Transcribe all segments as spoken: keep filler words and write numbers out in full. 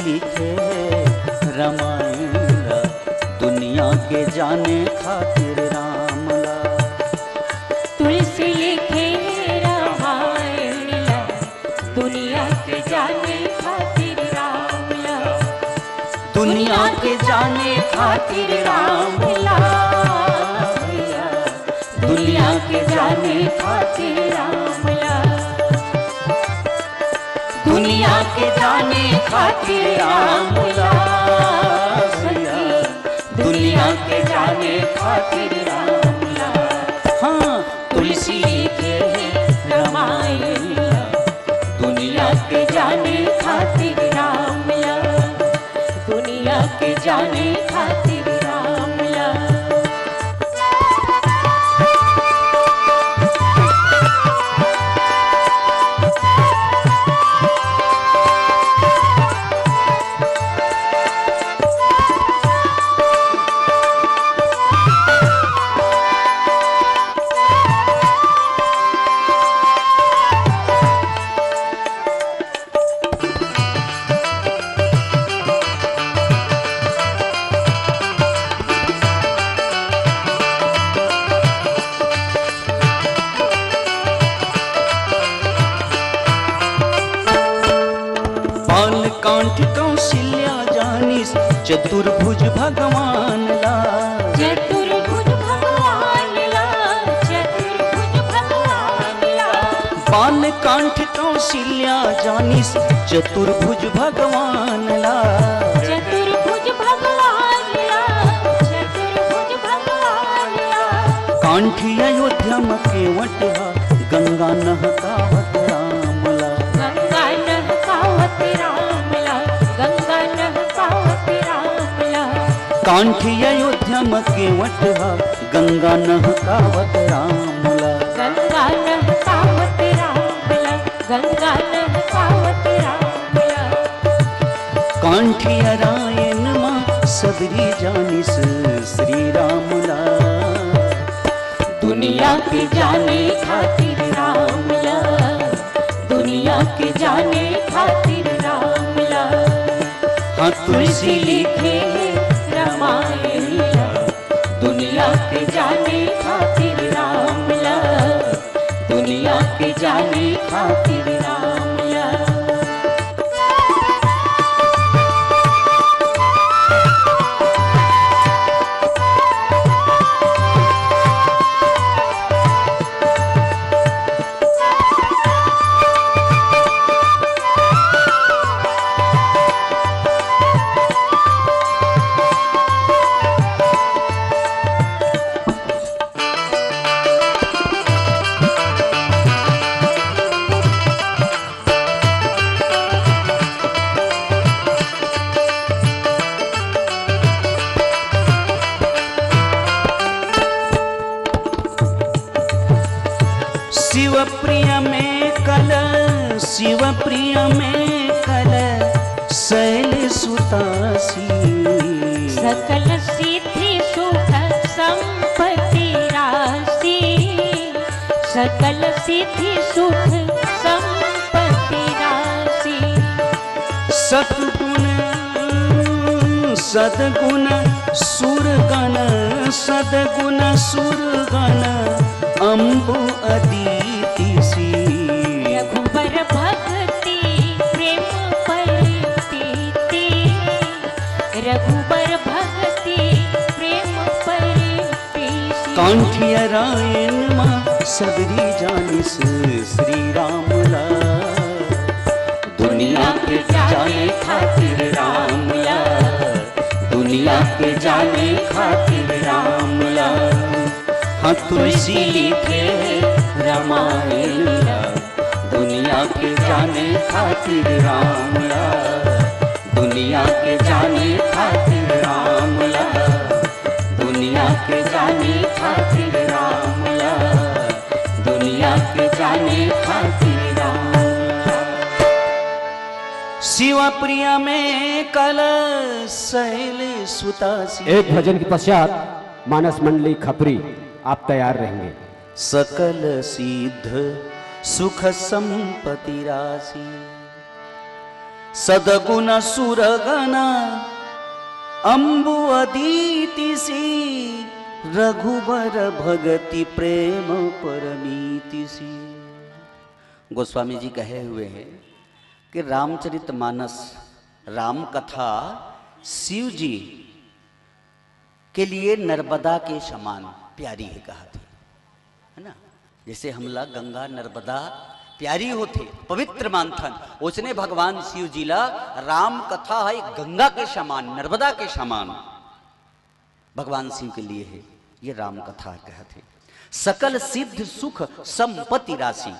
लिखे रामायण ला, दुनिया के जाने खातिर राम ला। तुलसी लिखे रामायण ला, दुनिया के जाने खातिर राम ला। दुनिया के जाने खातिर राम ला। दुनिया के जाने खातिर राम ला। दुनिया के जाने खातिर राम ला। दुनिया के जाने खातिर राम ला। हाँ, तुलसी के रामायण ला। दुनिया के जाने खातिर राम ला। दुनिया के जाने खातिर राम ला। बाल कांठ कौशल्या जानिस चतुर्भुज भगवान ला। चतुर्भुज भगवान ला, चतुर्भुज भगवान ला। बाल कांठ कौशल्या जानिस चतुर्भुज भगवान ला। चतुर्भुज भगवान ला, चतुर्भुज भगवान ला। कांठी अयोध्या म केवट हा गंगा नहकावत राम ला। गंगा नहकावत राम ला, गंगा नहकावत राम ला। कांठी अयोध्या म केवट हा गंगा नहकावत राम ला। गंगा नहकावत राम ला, गंगा नहकावत राम ला। कांठिया रायन मा सबरी जानिस श्री राम ला। दुनिया के जाने खातिर राम ला, दुनिया के जाने खातिर राम ला। हाँ, तुलसी लिखे रामायण ला, दुनिया के जाने खातिर राम ला, दुनिया के जाने खातिर राम ला। शिव प्रिय में कल, शिव प्रिय में कल, शैल सुतासी। सकल सिद्धि सुख संपत्ति राशि, सकल सिद्धि सुख संपत्ति राशि। सतगुण सदगुण सुरगण, सदगुण सुरगण अम्बु अदिति सी। रघुबर भक्ति प्रेम परतीति, रघुबर भक्ति प्रेम परतीति। कांठिया रायन मा सबरी जानिस श्री राम ला। दुनिया के जाने खातिर राम ला, दुनिया के जाने खातिर राम ला। हाँ, तुलसी लिखे रामायण ला, दुनिया के जाने खातिर राम ला, दुनिया के जाने खातिर राम ला, दुनिया के जाने खातिर राम ला, दुनिया के जाने खातिर राम ला। शिवा प्रिया में कल शैल सुतासी। एक भजन के पश्चात मानस मंडली खपरी आप तैयार रहेंगे। सकल सिद्ध सुख संपत्ति राशि। सदगुण सुरगण अम्बु अदिति सी, रघुबर भगति प्रेम परमीति सी। गोस्वामी जी कहे हुए हैं कि रामचरित मानस, राम कथा शिव जी के लिए नर्मदा के समान प्यारी है, कहा थे, है ना? जैसे हमला गंगा नर्मदा प्यारी होथे, पवित्र मानथन, उसने भगवान शिव जी ला राम कथा है गंगा के समान, नर्मदा के समान भगवान शिव के लिए है। ये राम कथा कहत है। सकल सिद्ध सुख संपत्ति राशि,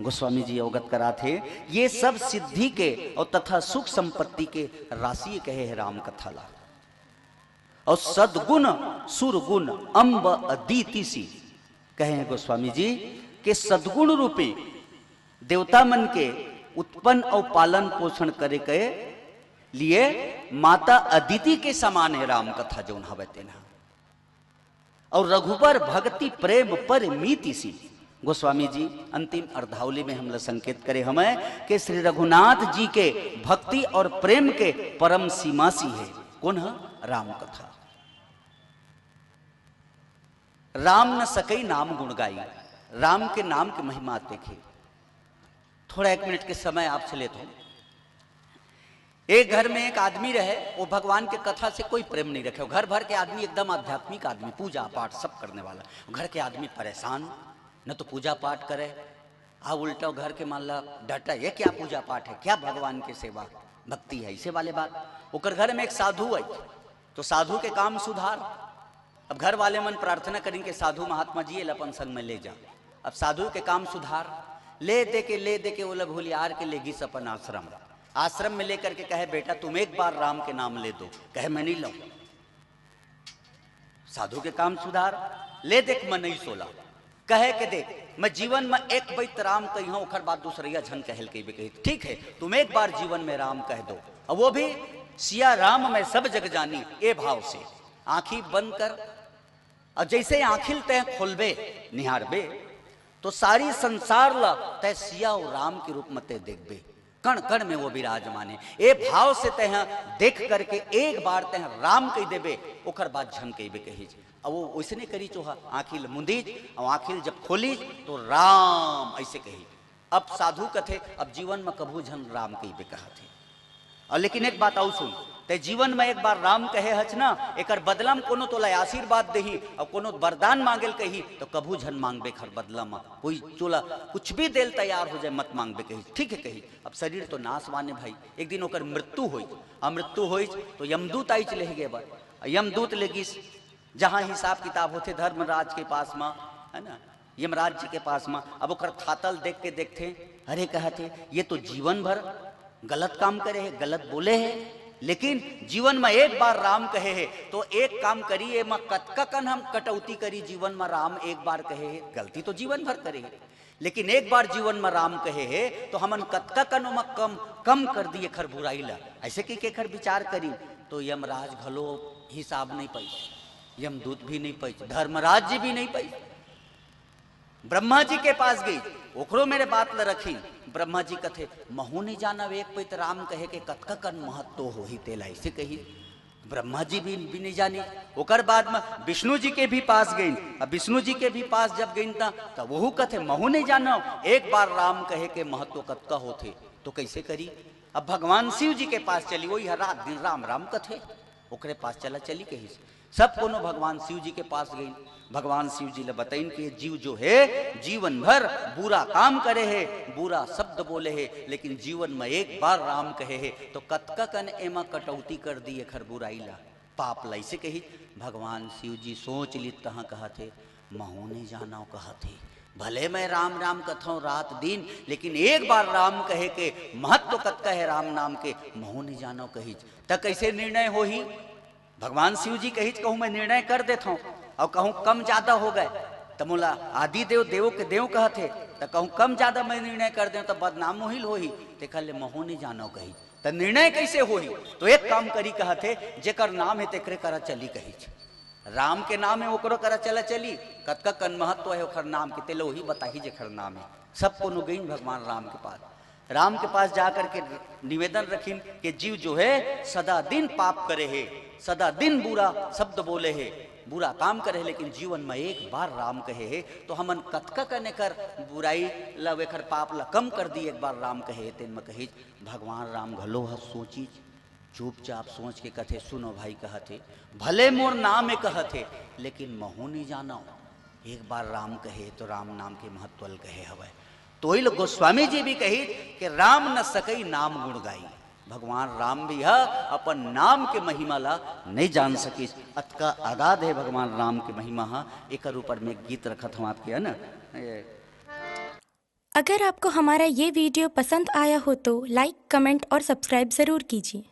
गोस्वामी जी अवगत करात हे, ये सब सिद्धि के और तथा सुख संपत्ति के राशि कहे है राम कथा ला। और सद्गुण सुरगुण अम्ब अदिति सी, कहे हैं गोस्वामी जी, के सद्गुण रूपी देवता मन के उत्पन्न और पालन पोषण करे के लिए माता अदिति के समान है राम कथा जौन हवय तेन ह। और रघुबर भक्ति प्रेम परमीति सी, गोस्वामी जी अंतिम अर्धावली में हमला संकेत करे हवय कि श्री रघुनाथ जी के भक्ति और प्रेम के परम सीमा सी है। कौन है? राम कथा। राम न सकई नाम गुण गाई, राम के नाम की महिमा देखे। थोड़ा एक मिनट के समय आपसे लेता हूं। एक घर में एक आदमी रहे, वो भगवान के कथा से कोई प्रेम नहीं रखे। घर भर के आदमी एकदम आध्यात्मिक आदमी, पूजा पाठ सब करने वाला। घर के आदमी परेशान, न तो पूजा पाठ करे, आ उल्टा घर के मान ला डटा, ये क्या पूजा पाठ है, क्या भगवान के सेवा भक्ति है, इसे वाले बात। ओकर घर में एक साधु आई, तो साधु के काम सुधार। अब घर वाले मन प्रार्थना करें कि साधु महात्मा जी एला अपन संग में ले जा। अब साधु के काम सुधार, ले दे के, ले दे के ओला भूलियार के ले गिस अपन आश्रम। आश्रम में लेकर के कहे, "बेटा, तुम एक बार राम के नाम ले दो।" कहे, "मैं नहीं लाऊं।" साधु के काम सुधार, ले देख मनई सोला, कहे के, "देख, मैं जीवन में एक बैत राम कही हूं, ओकर बाद दूसरैया झन कहल कहिबे कही। ठीक है, तुम एक बार जीवन में राम कह दो।" और वो भी, "सिया राम मैं सब जग जानी", ए भाव से। आंखी बंद कर, और जैसे आंखी ल तय खोलबे, निहारबे, तो सारी संसार ला तय सिया और राम के रूप में तय देखबे। कण कण में वो विराजमान है। ए भाव से तय देख करके एक बार तय राम कह देबे, ओकर बाद झन कहिबे कहिज। अब वो वैसने करी चोहा, आंखी ल मुंदीज, और आंखी ल जब खोलीज, तो राम ऐसे कही। अब साधु कथे, "अब जीवन में कभू झन राम कहिबे," कहत हे। और लेकिन एक बात अउ सुन, तय जीवन में एक बार राम कहे हच ना, एकर बदला में कोनो तोला आशीर्वाद देही और कोनो वरदान मांगेल कही, तो कभू झन मांगबे एकर बदला में। कोई चोला कुछ भी देल तैयार हो जाए, मत मांगबे कही। ठीक है कही, अब शरीर तो नाशवान है भाई, एक दिन ओकर मृत्यु होई, और मृत्यु होई तो यमदूत आइच लेहे बर, और यमदूत ले गिस, जहां हिसाब किताब होथे धर्मराज के पास मा, है ना, यमराज जी के पास मा। अब ओकर थातल देख के देखथे, अरे कहथे, "ये तो जीवन भर गलत काम करे है, गलत बोले है, लेकिन जीवन में एक बार राम कहे है, तो एक काम करी, एमा कतका कन हम कटौती करी, जीवन में राम एक बार कहे है, गलती तो जीवन भर करे है।" लेकिन एक बार जीवन में राम कहे हे, तो हमन कतका कन ओमा कम, कम कर दी एखर बुराई ला। ऐसे कहिके एखर विचार करी, तो यमराज घलो हिसाब नहीं पाई, यमदूत भी नहीं पाई, धर्मराज जी भी नहीं पाई। ब्रह्मा जी के पास गई, ओकरो मेर बात ल रखी। ब्रह्मा जी कथे, "महू नहीं जानव एक पइत राम कहे के कतका कन महत्व होही तेला," ऐसे कही। ब्रह्मा जी भी, भी नहीं जानी। ओकर बाद में विष्णु जी के भी पास गई। अब विष्णु जी के भी पास जब गई, त, त वहू कथे, "महू नहीं जानव, एक बार राम कहे के महत्व कतका होथे, तो कैसे करी?" अब भगवान शिव जी के पास चली, वही हर रात दिन राम राम कथे, ओकरे पास चला चली कही। सब कोनो भगवान शिव जी के पास गई, भगवान शिव जी ले बताइन कि ये जीव जो है, जीवन भर बुरा काम करे है, बुरा शब्द बोले है, लेकिन जीवन में एक बार राम कहे है, तो कतका कन एमा कटौती कर दी एखर बुराई ला, पाप ला। ऐसे कही, भगवान शिव जी सोच ली, तहाँ कहत हे, "महू नहीं जानव," कहत हे, "भले मैं राम राम कथौं रात दिन, लेकिन एक बार राम कहे के महत्व कतका है, राम नाम के, महू नहीं जानव," कही। त कैसे निर्णय होही? भगवान शिव जी कहिच, कहूं मैं निर्णय कर देत हूं, और कहूं कम ज्यादा हो गए, त मोला आदि देव, देवों के देव कहत हे, त कहूं कम ज्यादा मैं निर्णय कर देव, त बदनाम मोहिल होही, तेकर ले महू नहीं जानव कहिच। त निर्णय कैसे होही? तो एक काम करी कहत हे, "जेकर नाम हे तेकरे करा चली," कहिच। राम के नाम हे, ओकरो करा चला चली, कतका कन महत्व हे ओकर नाम के, तेला वही बताही जेकर नाम हे। सब कोनो गइन भगवान राम के पास। राम के पास जाकर के निवेदन रखिन कि जीव जो है सदा दिन पाप करे हे, सदा दिन बुरा शब्द बोले हे, बुरा काम करे हे, लेकिन जीवन में एक बार राम कहे हे तो हमन कतका कने कर बुराई ला, वेखर पाप ला कम कर दी। एक बार राम कहे हे, तेन म कहिच, भगवान राम घलो ह सोचिच, चुपचाप सोच के कथे, सुनो भाई, कहत हे, भले मोर नाम ए कहत हे, लेकिन महू नहीं जानव। एक बार राम कहे तो राम नाम के महत्व ल कहे हवय। तो वही लोग गोस्वामी जी भी कही कि राम न सकई नाम गुण गाई। भगवान राम भी ह अपन नाम के महिमा ला नहीं जान सकिस। अतका अगाध है भगवान राम के महिमा ह। एकर ऊपर में एक गीत रखत हूँ आपके, है ना? ये अगर आपको हमारा ये वीडियो पसंद आया हो तो लाइक, कमेंट और सब्सक्राइब ज़रूर कीजिए।